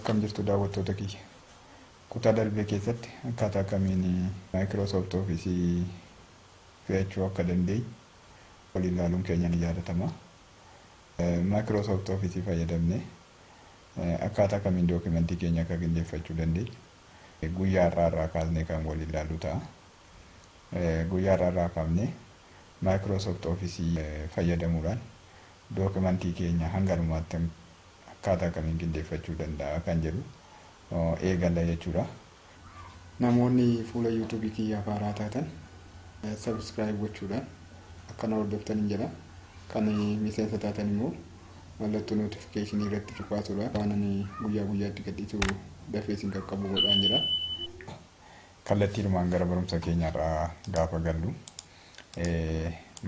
Akkam jirtu, daawwattoota kiyya? Kutaa darbee keessatti akkaataa kamiin Microsoft Office fe'achuu akka dandeenyu waliin ilaaluun keenya ni yaadatama. Microsoft Office fayyadamnee akkaataa kamiin dookimentii keenya akka qindeeffachuu dandeenyu guyyaa har'aa irraa kaasnee kan waliin ilaallu ta'a. Guyyaa har'aa irraa kaafnee Microsoft Office fayyadamuudhaan dookimentii keenya hanga dhumaatti akkaataa kamiin qindeeffachuu danda'a kan jedhu eegalla jechuudha. Namoonni fuula YouTube kiyyaaf haaraa taatan subscribe gochuudhaan akkana hordoftan hin jedha. Kan miseensa taatan immoo mallattoo notification irratti cuqaasuudhaan waan ani guyyaa guyyaatti gadhiisu dafee isin qaqqabu godhaan jedha. Kallattiinumaan gara barumsa keenyarraa gaafa gallu,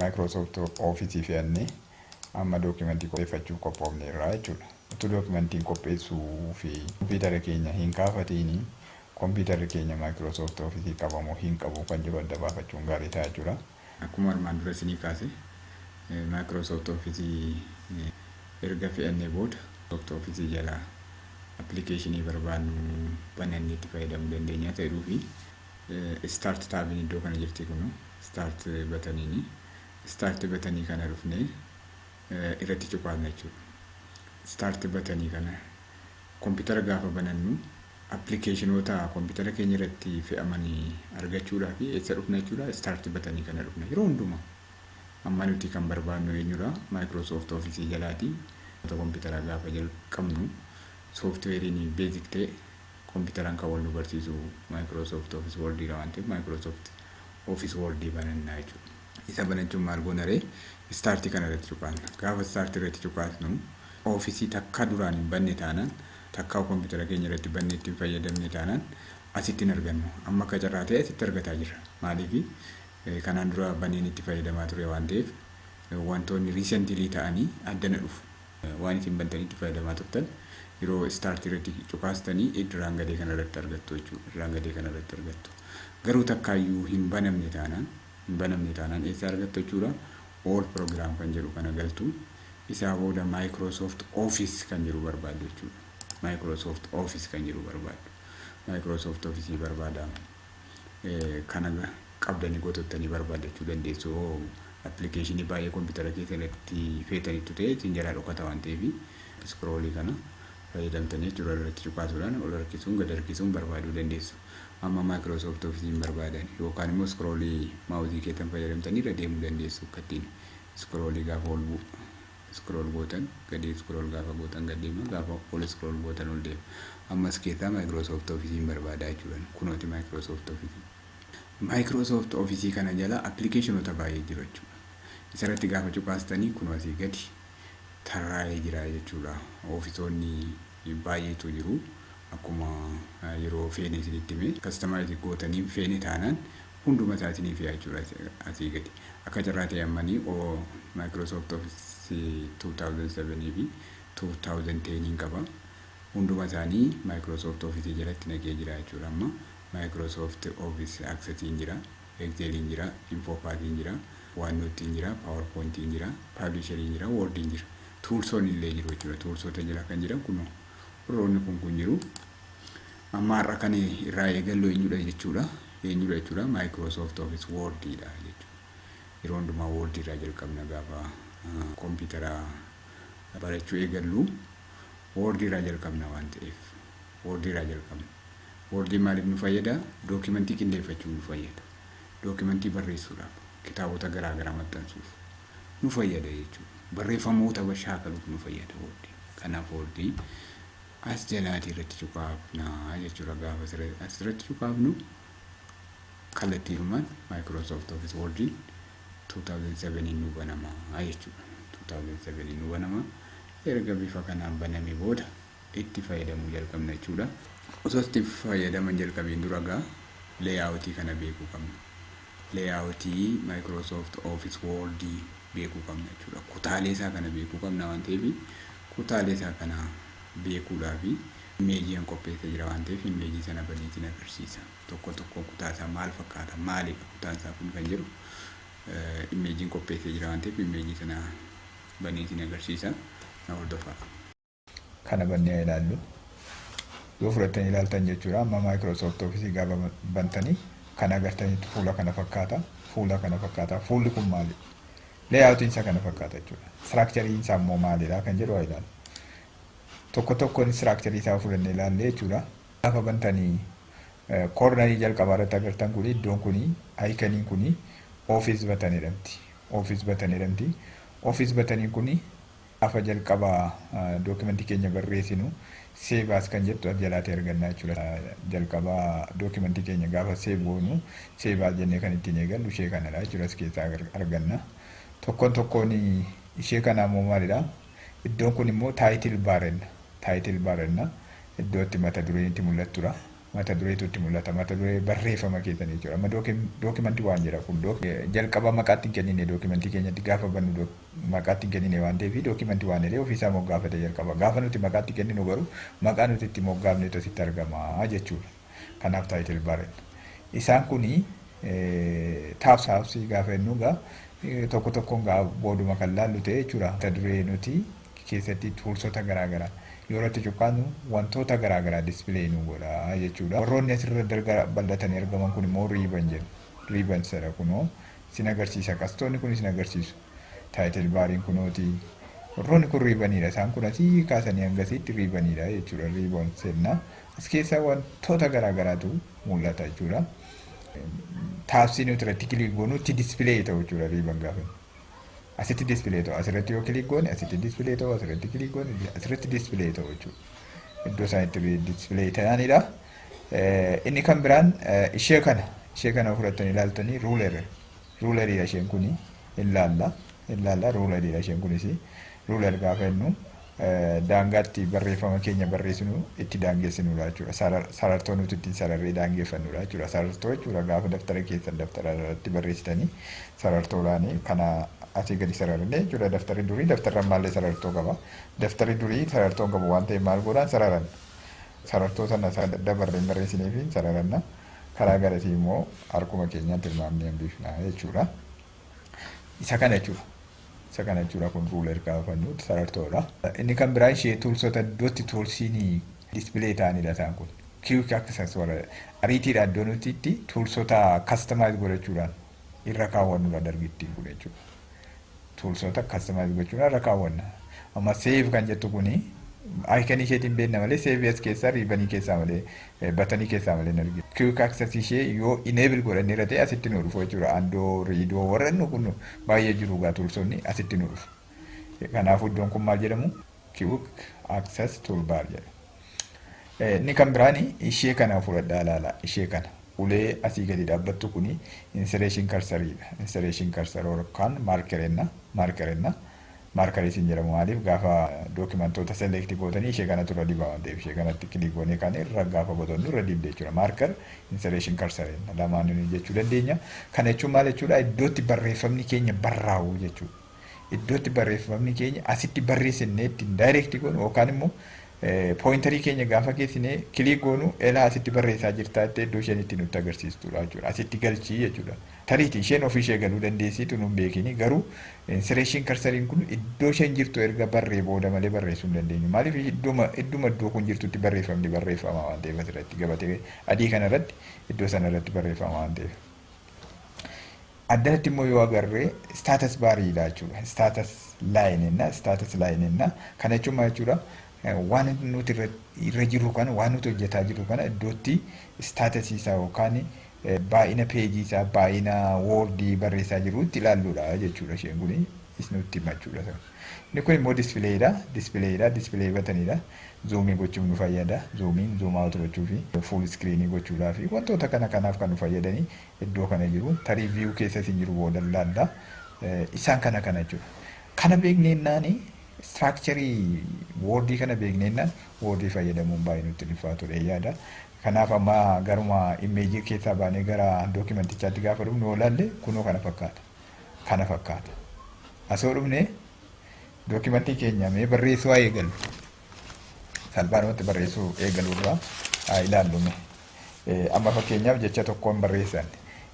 Microsoft Office fe'annee amma dookimentii qopheeffachuuf qophoofneerra jechuudha. Utuu dookimentiin qopheessuu fi kompiitara keenya hin kaafatiin, kompiitarri keenya Microsoft Office qabamoo hin qabu kan jiru adda baafachuun gaarii ta'a jechuudha. Akkuma armaan dura isinii kaase, Microsoft Office erga fe'annee booda Microsoft Office jala appilikeeshinii barbaadnu banannee itti fayyadamuu dandeenya ta'uu fi start tabiin iddoo kana jirti. Kun start buttoniini. Start buttonii kana dhufnee irratti cuqaasna jechuudha. Start buttonii kana kompiitara gaafa banannu, appilikeeshinoota kompiitara keenya irratti fe'amanii argachuudhaaf eessa dhufna jechuudha? Start buttonii kana dhufna yeroo hundumaa. Amma nuti kan barbaadnu eenyudha? Microsoft Office jalaati. Kompiitara gaafa jalqabnu sooftiweeriin basic ta'e kompiitaraan kan wal nu barsiisu Microsoft Office Word waan ta'eef, Microsoft Office Word banannaa jechuudha. Isa banachuun maal goona ree? Start kana irratti cuqaasna. Gaafa start irratti cuqaasnu, Office takka duraan hin banne taanaan, takka kompiitara keenya irratti bannee ittiin fayyadamne taanaan, asitti hin argannu. Amma akka carraa ta'e asitti argataa jirra. Maaliif? Kanaan dura banneen itti fayyadamaa ture waan ta'eef, wantoonni recently ta'anii addana dhufu. Waan isin bantanii itti fayyadamaa turtan yeroo start irratti cuqaastanii irraan gadee kana irratti argattu jechuudha. Irraan gadee kana irratti argattu. Garuu takkaayyuu hin banamne taanaan eessa argattu jechuudha? All program kan jedhu kana galtu. Isaa booda Microsoft Office kan jedhu barbaaddu jechuudha. Microsoft Office kan jedhu barbaaddu. Microsoft Office barbaadama. Kana qabdanii gotottanii barbaaddachuu dandeessu. Appilikeeshinii baay'ee kompiitara keessatti feetanitti ta'e isin jalaa dhokata waan ta'eef, scrollii kana fayyadamtanii jechuudha, irratti cuqaasuudhaan ol harkisuun gad harkisuun barbaaduu dandeessu. Amma Microsoft Office hin barbaadan yookaan immoo scrollii mouseii keessan fayyadamtanii irra deemuu dandeessu. Akka ittiin scrollii gaafa ol scroll gootan gadi scroll gaafa gootan gad deema, gaafa ol scroll gootan ol deema. Ammas keessaa Microsoft Office hin barbaadaa jechuudha. Kunooti Microsoft Office. Microsoft Office kana jala appilikeeshinoota baay'ee jiru jechuudha. Isarratti gaafa cuqaastanii kunoo asii gadi tarraa'ee jira jechuudha. Officeoonni baay'eetu jiru. Akkuma yeroo feene isinitti hime, customize gootanii feene taanaan hunduma isaa isinii fe'a jechuudha asii gadi. Akka carraa ta'e ammanii Microsoft Office 2007 fi 2010 qaba. Hunduma isaanii Microsoft Office jalatti naqee jira jechuudha amma. Microsoft Office Accessiin jira, Exceliin jira, Infopaathiin jira, OneNote'n jira, PowerPointiin jira, Publisheriin jira, Wordiin jira. Toolsoon illee jiru jechuudha. Toolsoota jala kan jiran kunoo warroonni kun jiru. Amma har'a kan irraa eegallu eenyudha jechuudha? Eenyudha jechuudha? Microsoft Office Wordidha jechuudha. Yeroo hundumaa Word irraa jalqabna. Gaafa kompiitara barachuu eegallu Word irraa jalqabna waan ta'eef Word irraa jalqabna. Wordiin maaliif nu fayyada? Dookimentii qindeeffachuuf nu fayyada. Dookimentii barreessuudhaaf, kitaabota garaa garaa maxxansuuf nu fayyada jechuudha. Barreeffamoota shaakaluuf nu fayyada Wordiin. Kanaaf Wordii as jalaatii irratti cuqaafnaa jechuudha. Gaafa asirratti cuqaafnu kallattiidhumaan Microsoft Office Wordiin 2007 nu banamaa jechuudha. 2007 nu banamaa. Erga bifa kanaan banamee booda itti fayyadamuu jalqabna jechuudha. Osoo itti fayyadaman jalqabiin dura gaa layoutii kana beekuu qabna. Layoutii Microsoft Office Word beekuu qabna jechuudha. Kutaalee isaa kana beekuu qabna waan ta'eef, kutaalee isaa kana beekuudhaaf imageii an qopheessee jira waan ta'eef, imageii sana baneetiin agarsiisa. Tokko tokko kutaa isaa maal fakkaata, maalidha kutaan isaa kun kan jedhu imageiin qopheessee jira waan ta'eef, imageii sana baneetiin agarsiisa. Na hordofaa. Kana bannee ilaallu. Yoo fudhattanii ilaaltan jechuudha. Amma Microsoft Office gaafa bantanii kan agartanitti fuula kana fakkaata. Fuula kana fakkaata. Fuulli kun maali? Layoutiin isaa kana fakkaata jechuudha. Structureiin isaa immoo maalidha kan jedhu haa ilaallu. Tokko tokkoon structureii isaa fudhannee ilaalle jechuudha. Gaafa bantanii cornerii jalqabaa irratti agartan kuni, iddoon kuni, iconiin kuni Office button jedhamti. Office button jedhamti. Office buttoniin kuni gaafa jalqabaa documentii keenya barreessinu "save as" kan jettu as jalaatti arganna jechuudha. Jalqabaa documentii keenya gaafa save goonu "save as" jennee kan ittiin eegallu ishee kanadha jechuudha, as keessaa arganna. Tokkoon tokkoon ishee kanaa immoo maalidha? Iddoon kun immoo title barenna. Title barenna. Iddoo itti mata dureen itti mul'attudha. Mata dureetu itti mul'ata. Mata duree barreeffama keessanii jechuudha. Amma "documentii one" jedha kun. Jalqaba maqaatti hin kennine, documentii keenyatti gaafa bannu maqaatti hin kennine waan ta'eef "documentii one" jedhee ofiisaa moggaafate jalqaba. Gaafa nuti maqaatti kenninu garuu maqaa nuti itti moggaafnetu asitti argama jechuudha. Kanaaf title barenna. Isaan kuni tabsii gaafa jennu egaa tokko tokkoon gaa booduma kan laallu ta'e jechuudha. Mata duree nuti keessatti toolsota garaagaraa yoo irratti cuqqaanu wantoota garaagaraa display nu godha jechuudha. Warroonni asirra dalga bal'atanii argaman kun immoo ribbon jedhu. Ribbon sana kunoo sin agarsiisa. Qastoonni kun sin agarsiisu. Title bariin kunooti. Warroonni kun ribboniidha. Isaan kun asii kaasanii hangasiitti ribboniidha jechuudha. Ribbon sennaa. As keessa wantoota garaagaraatu mul'ata jechuudha. Tabsii nuti irratti click goonu itti display ta'u jechuudha ribbon gaafa. Asitti display ta'u, asirratti yoo click goone asitti display ta'u, asirratti click goone asirratti display ta'u jechuudha. Iddoo isaan itti display ta'anidha. Inni kan biraan ishee kana fudhattanii ilaaltanii ruleriidha isheen kuni, ilaalla, ruleriidha isheen kunis. Ruler gaafa jennu daangaatti barreeffama keenya barreessinu itti daangessinudha jechuudha. Sarartoo nuti ittiin sararree daangeffannudha jechuudha. Sarartoo jechuudha, gaafa daftara keessan daftara irratti barreessitanii sarartoodhaan kana asii gadi sararannee jechuudha. Daftarri durii, daftarri ammaallee sarartoo qaba. Daftarri durii sarartoo qabu waan ta'eef maal godhaan sararan. Sarartoo sana dabarreen barreessinee fi sararanna. Karaa garasii immoo harkuma keenyaan tilmaamnee hambifna jechuudha. Isa kana jechuudha. Isa kana jechuudha, kun ruler gaafa sarartoodha. Inni kan biraa ishee toolsota iddootti toolsiin display ta'anidha isaan kun. Quick access warra ariitiidha, iddoo nuti itti toolsota customize godhachuudhaan irra kaawwannudha dargittiin kun jechuudha. Toolsota customize gochuudhaan irra kaawwanna. Amma "save" kan jettu kuni iconii isheetiin beekna malee save as keessaa ribbonii keessaa malee, buttonii keessaa malee hin arginu. Quick access ishee yoo enable godhannee irra ta'e asitti nu dhufu jechuudha. Undo, redo warra inni kun baay'ee jiru gaa, toolsonni asitti nu dhufu. Kanaafuu iddoon kun maal jedhamu? Quick access toolbar jedha. Inni kan biraan ishee kana fudhadhaa ilaala. Ishee kana. Ulee asii gadi dhaabbattu kuni insertion cursoriidha. Insertion cursor yookaan markerenna. Markerenna. Markerii isin jedhamu maaliif, gaafa documentoota select gootanii ishee kanatu irra dibaa waan ta'eef ishee kanatti click goonee kan irra gaafa gotonnu irra dibde jechuudha. Marker, insertion cursoreenna lamaanuu jechuu dandeenya. Kana jechuun maal jechuudha? Iddootti barreeffamni keenya barraa'u jechuudha. Iddootti barreeffamni keenya asitti barreessinee ittiin direct goonu yookaan immoo pointerii keenya gaafa keessinee click goonu elaa asitti barreessaa jirtaa jettee iddoo isheen itti nutti agarsiistudha jechuudha. Asitti galchii jechuudha. Tariitii isheen ofii ishee galuu dandeessitu nun beekini, garuu insertion cursoriin kun iddoo isheen jirtu erga barree booda malee barreessuu hin dandeenyu. Maaliif, idduma iddoo kun jirtutti barreeffamni barreeffama waan ta'eef, asirratti gabatee adii kanarratti iddoo sanarratti barreeffama waan ta'eef. Addanatti immoo yoo agarree status bariidha jechuudha. Status lineenna, status lineenna. Kana jechuun maal jechuudha? Waan nuti irra jirru kana, waan nuti hojjetaa jirru kana iddootti statusii isaa yookaan baay'ina pageii isaa, baay'ina wordii barreessaa jirutti ilaalluudha jechuudha, isheen kuni nutti hima jechuudha. Inni kun immoo displaydha. Displaydha. Display buttoniidha. Zoomii gochuuf nu fayyada. Zoomiin zoom out gochuu fi full screenii gochuudhaa fi wantoota kana kanaaf kan nu fayyadanii iddoo kana jiru. Tarii view keessa isin jiru booda ilaalla. Isaan kana kana jechuudha. Kana beekneennaan, structureii Wordii kana beekneennaan, Wordii fayyadamuun baay'ee nutti ulfaatudha yaada. Kanaaf amma garuma imageii keessaa baanee gara documentichaatti gaafa dhufnu yoo ilaalle kunoo kana fakkaata. Kana fakkaata. Asoo dhufne documentii keenya mee barreessuu haa eegallu. Salphaadhumatti barreessuu eegaluurraa haa ilaallu mee. Amma fakkeenyaaf jecha tokkoon barreessan.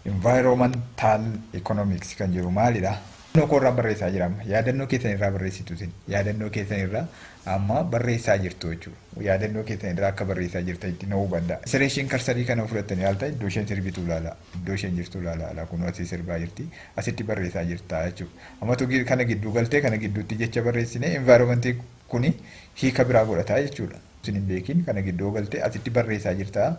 Environmental economics kan jiru maalidha? Yaadannoo koo irraa barreessaa jira amma. Yaadannoo keessan irraa barreessitu isin. Yaadannoo keessan irraa amma barreessaa jirtu jechuudha. Yaadannoo keessan irraa akka barreessaa jirtanitti na hubadha. Insertion cursorii kana fudhattanii ilaaltan iddoo isheen sirbitu ilaala. Iddoo isheen jirtu ilaala. Ala kun asii sirbaa jirti. Asitti barreessaa jirta jechuudha. Amma kana gidduu galtee kana gidduutti jecha barreessine environmentii kuni hiika biraa godhata jechuudha. Isin hin beekin kana gidduu galtee asitti barreessaa jirta.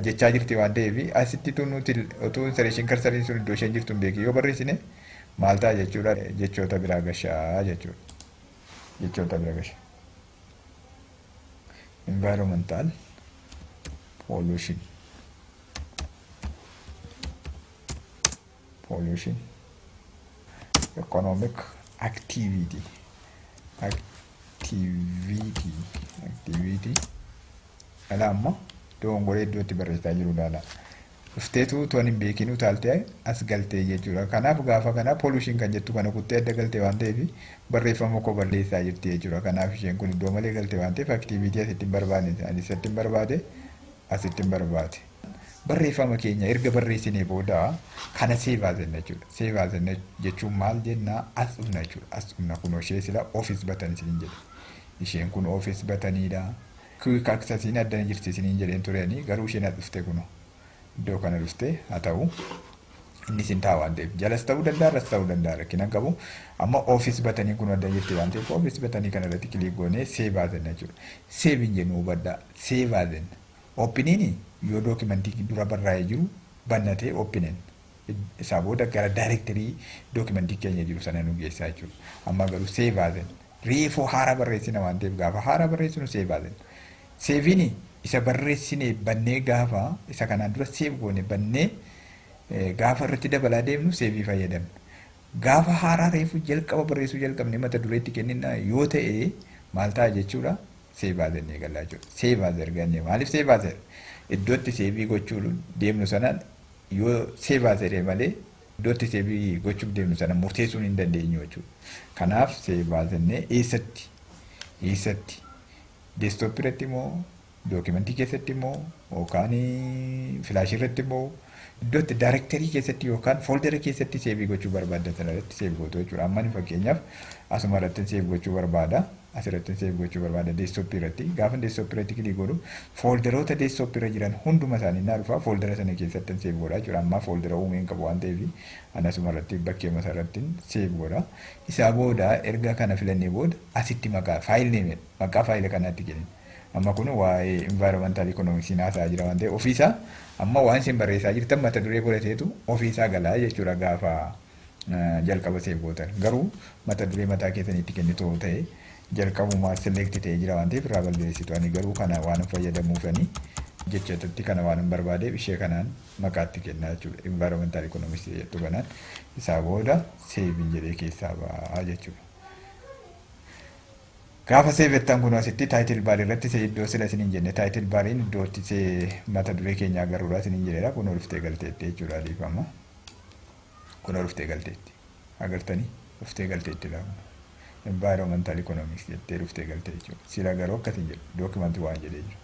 Jechaa jirti waan ta'eef asitti nuti otoo insertion cursoriin sun iddoo isheen jirtu hin beekin yoo barreessine maal ta'a jechuudha, jechoota biraa gashaa jechuudha. Jechoota biraa gashaa. Environmental pollution, economic activity. Ala amma dogongoree iddootti barreessaa jiru ilaala. Dhufteetu toon hin beekin utaaltee as galtee jechuudha. Kanaaf gaafa kana pollution kan jettu kana kuttee adda galtee waan ta'eef barreeffama koo balleessaa jirti jechuudha. Kanaaf isheen kun iddoo malee galtee waan ta'eef activity asitti hin barbaanne, ani asitti hin barbaade, asitti hin barbaade. Barreeffama keenya erga barreessinee booda kana save as jenna jechuudha. Save as jenna jechuun maal jennaa? As dhufna jechuudha. As dhufna, kunoo ishee sila office button isiniin jedhe. Isheen kun office buttoniidha. Quick accessiin addana jirti isiniin jedheen tureeni, garuu isheen as dhufte, kunoo. Iddoo kana dhufte haa ta'u, inni isin ta'a waan ta'eef jalas ta'uu danda'a, irras ta'uu danda'a, rakkina qabu. Amma office buttonii kun adda jirti waan ta'eef office buttonii kana irratti click goonee save as jenna jechuudha. Save hin jennu, hubadhaa, save as jenna. Openiin yoo documentii dura barraa'ee jiru bannatee openen isaa booda gara directory documentii keenya jiru sana nu geessaa jechuudha. Amma garuu save as jenna. Reefuu haaraa barreessina waan ta'eef gaafa haaraa barreessinu save as jenna. Saveiin isa barreessine bannee, gaafa isa kanaan dura save goone bannee gaafa irratti dabalaa deemnu saveii fayyadamna. Gaafa haaraa reefu jalqaba barreessuu jalqabne mata dureetti kennina yoo ta'e maal ta'a jechuudha? Save as jennee gallaa jechuudha. Save as ergannee maaliif save as? Iddootti saveii gochuu deemnu sana yoo save as jedhee malee iddootti saveii gochuuf deemnu sana murteessuu hin dandeenyu jechuudha. Kanaaf save as jennee eessatti, desktopii irratti moo, documentii keessatti moo, yookaan flashii irratti moo, iddootti directory keessatti yookaan foldera keessatti saveii gochuu barbaaddan sana irratti save gootu jechuudha. Amma fakkeenyaaf asuma irratti save gochuu barbaada. Asirratti save gochuu barbaada, desktopii irratti. Gaafa desktopii irratti click godhu folderoota desktopii irra jiran hunduma isaanii naa dhufa, foldera sana keessatti save godha jechuudha. Amma foldera uumee hin qabu waan ta'eef ani asuma irratti bakkee masaa irratti save godha. Isaa booda erga kana filannee booda asitti maqaa file name, maqaa faayila kanaatti kenna. Amma kun waa'ee environmental economics haasaa jira waan ta'eef ofiisaa amma waan isin barreessaa jirtan mata duree godhateetu ofiisaa galaa jechuudha gaafa jalqaba save gootan. Garuu mata duree mataa keessaniitti kennitu ta'e jalqabumaa select ta'ee jira waan ta'eef irraa balleessitu. Ani garuu kana waan fayyadamuufani jechatti kana waan hin barbaadeef ishee kanaan maqaatti kennaa jechuudha. Environmental economics jettu kanaan isaa booda saveiin jedhee keessaa ba'aa jechuudha. Gaafa saveettan kun asitti title barii irratti iddoo sila isiniin jenne, title bariin iddoo itti mata duree keenya agarruudha isiniin jedheera, kun dhuftee galteetti jechuudha, dhiifama. Kun dhuftee galteetti. Agartanii, dhuftee galteetti laata. Environmental economics jettee dhuftee galtee jechuudha. Sila garuu akkasiin jedhu documentii waan jedhee jiru.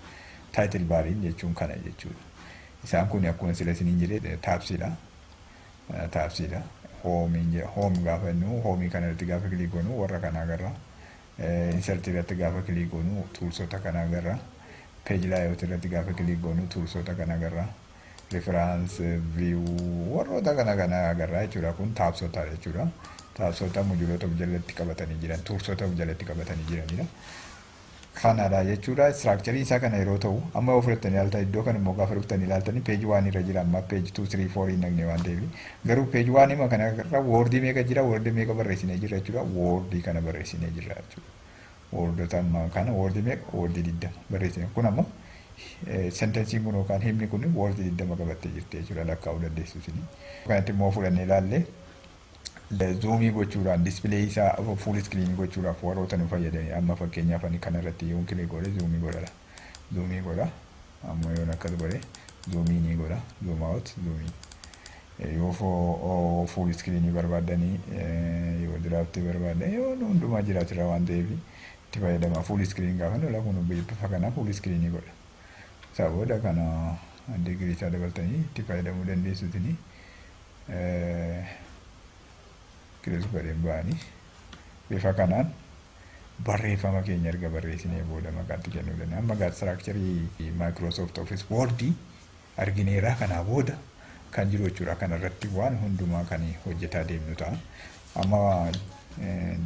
Title bariin jechuun kana jechuudha. Isaan kun akkuma sila isiniin jedhee tabsiidha. Tabsiidha. Homeiin, home gaafa jennu, homeii kana irratti gaafa click goonu warra kana agarra. Insertii irratti gaafa click goonu toolsota kana agarra. Page layout irratti gaafa click goonu toolsota kana agarra. Reference, view, warroota kana kana agarra jechuudha. Kun tabsota jechuudha. Tabsota moduleoota of jalatti qabatanii jiran, toolsota of jalatti qabatanii jiranidha. Kanadha jechuudha. Structureii isaa kana yeroo ta'u, amma yoo fudhattanii ilaaltan, iddoo kana immoo gaafa dhuftanii ilaaltanii page one irra jira, amma page 2, 3, 4 hin dhaqne waan ta'eef. Garuu page one hima kana irra wordii meeqa jira? Wordii meeqa barreessinee jira jechuudha? Wordii kana barreessinee jira jechuudha. Wordota amma kana wordii meeqa? Wordii 20 barreessine. Kun ammoo sentenceiin kun yookaan himni kun wordii 20 qabattee jirti jechuudha, lakkaa'uu dandeessu isinii. Kanatti immoo fudhannee ilaalle zoomii gochuudhaan displayii isaa full screenii gochuudhaaf warroota nu fayyadani. Amma fakkeenyaaf ani kana irratti yoon click godhe zoomii godha. Zoomii godha. Amma yoon akkas godhe zoomii ni godha. Zoom out, zoomii. Yoo full screenii barbaadanii, yoo draftii barbaadan, yoo hundumaa jiraatira waan ta'eef itti fayyadama. Full screen gaafa lola kun bifa kanaa full screenii godha. Isaa booda kana digirii isaa dabaltanii itti fayyadamuu dandeessu isinii. Close godheen ba'anii bifa kanaan barreeffama keenya erga barreessinee booda maqaatti kennuu dandeenya. Amma gaa structure Microsoft Office Word argineerraa, kanaa booda kan jiru jechuudha. Kanarratti waan hundumaa kan hojjetaa deemnu ta'a. Amma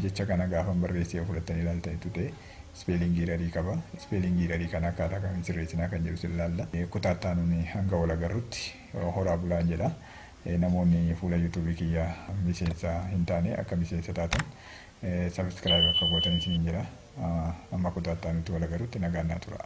jecha kana gaafa barreessee fudhattanii ilaaltanitu ta'e, spelling error qaba. Spelling error kana akkaataa kamiin sirreessinaa kan jedhu sin ilaalla. Kutaa itti hanga wal agarrutti horaa bulaan jedha. Namoonni fuula YouTube kiyya miseensa hin taane akka miseensa taatan, subscribe akka gootan isiniin jedha. Amma kutaa itti wal agarrutti nagaan naa tura.